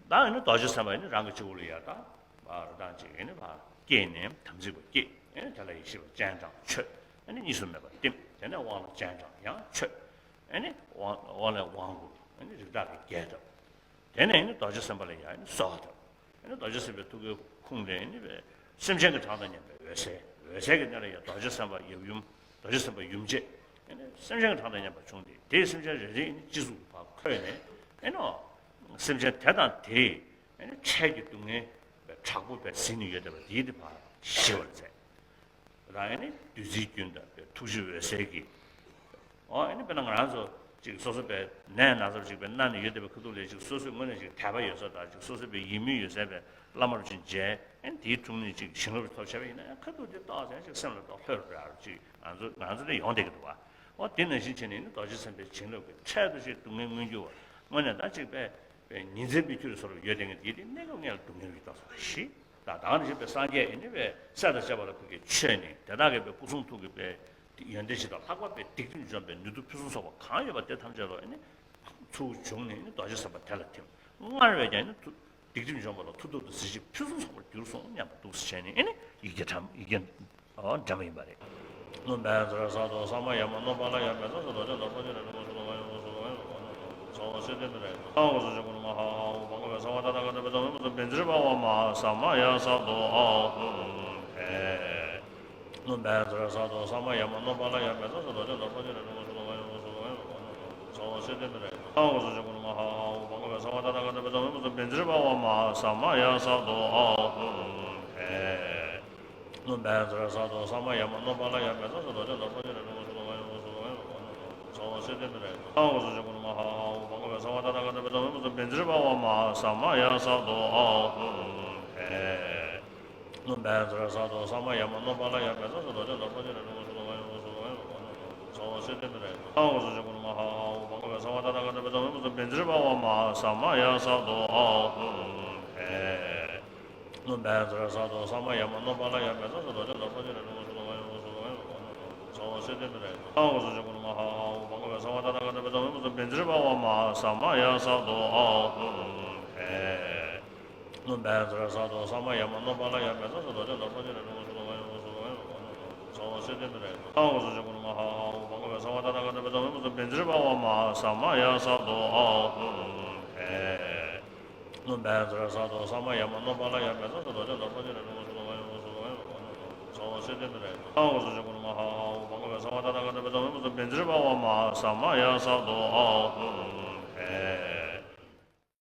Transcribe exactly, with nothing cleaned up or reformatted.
ད་ཨེ་ནི་རྡོ་རྗེ་སེམས་དཔའ་ཨེ་ནི་རང་གི་སྤྱི་བོ་ལ་ཡར་ད་བར་དང་གཅིག་ཨེ་ནི་བར་བསྐྱེད་ནས་དམ་ཚིག་པ་བསྐྱེད། ཨེ་ནི་དེ་ལ་ཡེ་ཤེས་པ་སྤྱན་དྲངས་མཆོད། ཨེ་ནི་གཉིས་སུ་མེད་པར་བསྟིམ། དེ་ནས་དབང་ལ་སྤྱན་དྲངས་ཡང་མཆོད། ཨེ་ནི་དབང་དབང་ལས་དབང་བསྐུར། ཨེ་ནི་རིགས་བདག་གི་རྒྱས་བཏབ། དེ་ནས་ཨེ་ནི་རྡོ་རྗེ་སེམས་དཔའ་ལ་ཡང་ཨེ་ནི་གསོལ་བ་བཏབ། ཨེ་ནི་རྡོ་རྗེ་སེམས་དཔའི་ཐུགས་ཀའི་ཁུངས་ལས་ཨེ་ནི་སེམས་ཅན་གྱི་གྲངས་དང་མཉམ་པའི་འོད་གསལ། འོད་གསལ་གྱི་གནས་ལ་ཡང་རྡོ་རྗེ་སེམས་དཔའ་ཡབ་ཡུམ། རྡོ་རྗེ་སེམས་དཔའ་ཡུམ་བཅས། ཨེ་ནི་སེམས་ཅན་གྱི་གྲངས་དང་མཉམ་པར་བྱུང་སྟེ། དེའི་སེམས་ཅན་རེ་རེ་ཨེ་ནི་སྤྱི་གཙུག་ཏུ་ཕར་འཁོད་ནས། ཨེ་ནི་སེམས་ཅན་དེ་དང་དེའི་ཨེ་ནི་འཕྲལ་གྱི་སྡུག་བསྔལ་དྲག་པོ་བས་ཟིན་ནས་ཡོད་བསྡད་པ་དེའི་དེ་ཕར་ཞི་བར་མཛད། རང་ཨེ་ནི་བདུད་རྩིའི་རྒྱུན་དང་ཐུགས་རྗེ་འོད་གསལ་གྱིས། ཨོ་ཨེ་ནི་དཔེར་ན་ང་རང་ཚོ་ཅིག་སོ་སོ་པའི་ནད་ན་ཚ་ཅིག་པའི་ན་ནས་ཡོད་བསྡད་པའི་ཁ་ཐུག་ལ་ཅིག་སོ་སོའི་ངོས་ནས་ཅིག་དད་པ་ཡོད་ས་དང་། ཅིག་སོ་སོ་པའི་ཡིད་མོས་ཡོད་ས་པའི་བླ་མར་ཅིག་མཇལ། ཨེ་ནི་དེའི་དྲུང་ནས་ཅིག་ཞིང་རབ་ཐོབ་བྱས་པ་ཡིན་ན་ཡང་ཁ་ཐུག་དེ་ཏོག་ཙམ་ཅིག་སེམས་ལ་ཏོག་ལྷོད་རུ་འདྲ་ཅིག་ང་ཚོ་ང་ཚོ་དེ་ཡོང་བསྡད་ཀྱི་འདུག་བ། ཨོ་དེ་ནང་བཞིན་བྱས་ནས་ནི་རྡོ་རྗེ་སེམས་དཔའི་བྱིན་རླབས་ཀྱིས་འཕྲལ་དུ་ཅིག་སྡུག་བསྔལ་མངོན་གྱུར་བ། དངོས་གནས་ད་ཅིག་པའི་པའི་ཉིན་མཚན་དཔེར་ན་ཆུ་རུ་སོ་རུ་ཡོད་བསྡད་མཁན་དེ་དེ་གནས་སྐབས་ལྔ་ལ་སྡུག་བསྔལ་ཡོད་ཏོག་ཙམ་ཞི། ད་ད་ག་ནང་བཞིན་པའི་སངས་རྒྱས་ཨེ་ནི་པའི་སྲས་དང་བཅས་པ་ལ་ཁུར་གྱིས་མཆོད་ནས། དེ་དག་གིས་པའི་སྐུ་གསུང་ཐུགས་ཀྱི་པའི་ཡོན་ཏན་བཞི་དང་ལྷག་པར་པའི་སྡིག་སྒྲིབ་འཇོམས་པའི་ནུས་མཐུ་ཕུན་སུམ་ཚོགས་པ་གང་ཡོད་པ་དེ་ཐམས་ཅད་ལ་ཨེ་ནི་ཚུར་བྱུང་ནས་ཨེ་ནི་རྡོ་རྗེ་སེམས་དཔའ་དེ་ལ་ཐིམ། སྔར་བས་ཀྱང་ཨེ་ནི་མཐུ་སྡིག་སྒྲིབ་འཇོམས་པ་ལ་མཐུ་སྟོབས་དང་གཟི་བརྗིད་ཕུན་སུམ་ཚོགས་པར་གྱུར་སོང་སྙམ་པ་འདུག་སེ་བྱས་ནས་ཨེ་ནི་ཡི་གེ་གྲམ་ཡི་གེ་ཨོ་འདྲ་མ་ཡིན་པ་རེད། མངོན་པའི་མཛོད་རབ་གསལ་དུ་གསར་མ་ཡར་མར་སྣང་བ་ལ་ཡང་མེ་ཏོག་སོགས་རྡོ་རྗེ་ནོར་བུ་ཉིད་ལས་ལྷུན་པོ་ཆུ་དང་ཡོངས་སུ་གང་ཡོད་པ་ཚོགས་པ་སེར་ལྡན་མི་ལ་ཡང་དུ་ཁ་འོག་སུ་ཆོས་ཀུན་མ་ཧ་ཧ་འོ་བང་ག་བའི་གསང་བ་མཐའ་དག་ག་ནས་འབད་དང་མི་མ་ཚུགས་བེ་ཙིར་བ་བ་མ་ས་མ་ཡ་ས་དོ་ཨ་ཧུ་ཧེ། མངོན་པའི་མཛོད་རབ་གསལ་དུ་གསར་མ་ཡར་མར་སྣང་བ་ལ་ཡང་མེ་ཏོག་སོགས་རྡོ་རྗེ་ནོར་བུ་ཉིད་ལས་ལྷུན་པོ་ཆུ་དང་ཡོངས་སུ་གང་ཡོད་པ་ཚོགས་པ་སེར་ལྡན་མི་ལ་ཡང་དུ་ཁ་འོག་སུ་ཆོས་ཀུན་མ་ཧ་ཧ་འོ་བང་ག་བའི་གསང་བ་མཐའ་དག་ག་ནས་འབད་དང་མི་མ་ཚུགས་བེ་ཙིར་བ་བ་མ་ས་མ་ཡ་ས་དོ་ཨ་ཧུ་ཧེ། མངོན་པའི་མཛོད་རབ་གསལ་དུ་གསར་མ་ཡར་མར་སྣང་བ་ལ་ཡང་མེ་ཏོག་སོགས་རྡོ་རྗེ་ནོར་བུ་ཉིད་ལས་ལྷུན་པོ་ཆུ་དང་ཡོངས་སུ་གང་ཡོད་པ་ཚོགས་པ་སེར་ལྡན་མི་ལ་ཡང་དུ་ཁ་འོག་སུ་ཆོས་ཀུན་མ་ཧ་ཧ་འོ་བང་ག་བའི་གསང་བ་མཐའ་དག་ག་ནས་འབད་དང་མི་མ་ཚུགས་བེ་ཙིར་བ་བ་མ་ས་མ་ཡ་ས་དོ་ཨ་ཧུ་ཧེ། མངོན་པའི་མཛོད་རབ་གསལ་དུ་གསར་མ་ཡར་མར་སྣང་བ་ལ་ཡང་མེ་ཏོག་སོགས་རྡོ་རྗེ་ནོར་བུ་ཉིད་ལས་ལྷུན་པོ་ཆུ་དང་ཡོངས་སུ་གང་ཡོད་པ་ཚོགས་པ་སེར་ལྡན་མི་ལ་ཡང་དུ་ཁ་འོག་སུ་ཆོས་ཀུན་མ་ཧ་ཧ་འོ་བང་ག་བའི་གསང་བ་མཐའ་དག་ག་ནས་འབད་དང་མི་མ་ཚུགས་བེ་ཙིར་བ་བ་མ་ས་མ་ཡ་ས་དོ་ཨ་ཧུ་ཧེ། མངོན་པའི་མཛོད་རབ་གསལ་དུ་གསར་མ་ཡར་མར་སྣང་བ་ལ་ཡང་མེ་ཏོག་སོགས་རྡོ་རྗེ་ནོར་བུ་ཉིད་ལས་ལྷུན་པོ་ཆུ་དང་ཡོངས་སུ་གང་ཡོད་པ་ཚོགས་པ་སེར་ལྡན་མི་ལ་ཡང་དུ་ཁ་འོག་སུ་ཆོས་ཀུན་མ་ཧ་ཧ་འོ་བང་ག་བའི་གསང་བ་མཐའ་དག་ག་ནས་འབད་དང་མི་མ་ཚུགས་བེ་ཙིར་བ་བ་མ་ས་མ་ཡ་ས་དོ་ཨ་ཧུ་ཧེ། མངོན་པའི་མཛོད་རབ་གསལ་དུ་གསར་མ་ཡར་མར་སྣང་བ་ལ་ཡང་མེ་ཏོག་སོགས་རྡོ་རྗེ་ནོར་བུ་ཉིད་ལས་ལྷུན་པོ་ཆུ་དང་ཡོངས་སུ་གང་ཡོད་པ་ཚོགས་པ་སེར་ལྡན་མི་ལ་ཡང་དུ་ཁ་འོག་སུ་ཆོས་ཀུན་མ་ཧ་ཧ་འོ་བང་ག་བའི་གསང་བ་མཐའ་དག་ག་ནས་འབད་དང་མི་མ་ཚུགས་བེ་ཙིར་བ་བ་མ་ས་མ་ཡ་ས་དོ་ཨ་ཧུ་ཧེ། མངོན་པའི་མཛོད་རབ་གསལ་དུ་གསར་མ་ཡར་མར་སྣང་བ་ལ་ཡང་མེ་ཏོག་སོགས་རྡོ་རྗེ་ནོར་བུ་ཉིད་ལས་ལྷུན་པོ་ཆུ་དང་ཡོངས་སུ་གང་ཡོད་པ་ཚོགས་པ་སེར་ལྡན་མི་ལ་ཡང་དུ་ཁ་འོག་སུ་ཆོས་ཀུན་མ་ཧ་ཧ་འོ་བང་ག་བའི་གསང་བ་མཐའ་དག་ག་ནས་འབད་དང་མི་མ་ཚུགས་བེ་ཙིར་བ་བ་མ་ས་མ་ཡ་ས་དོ་ཨ་ཧུ་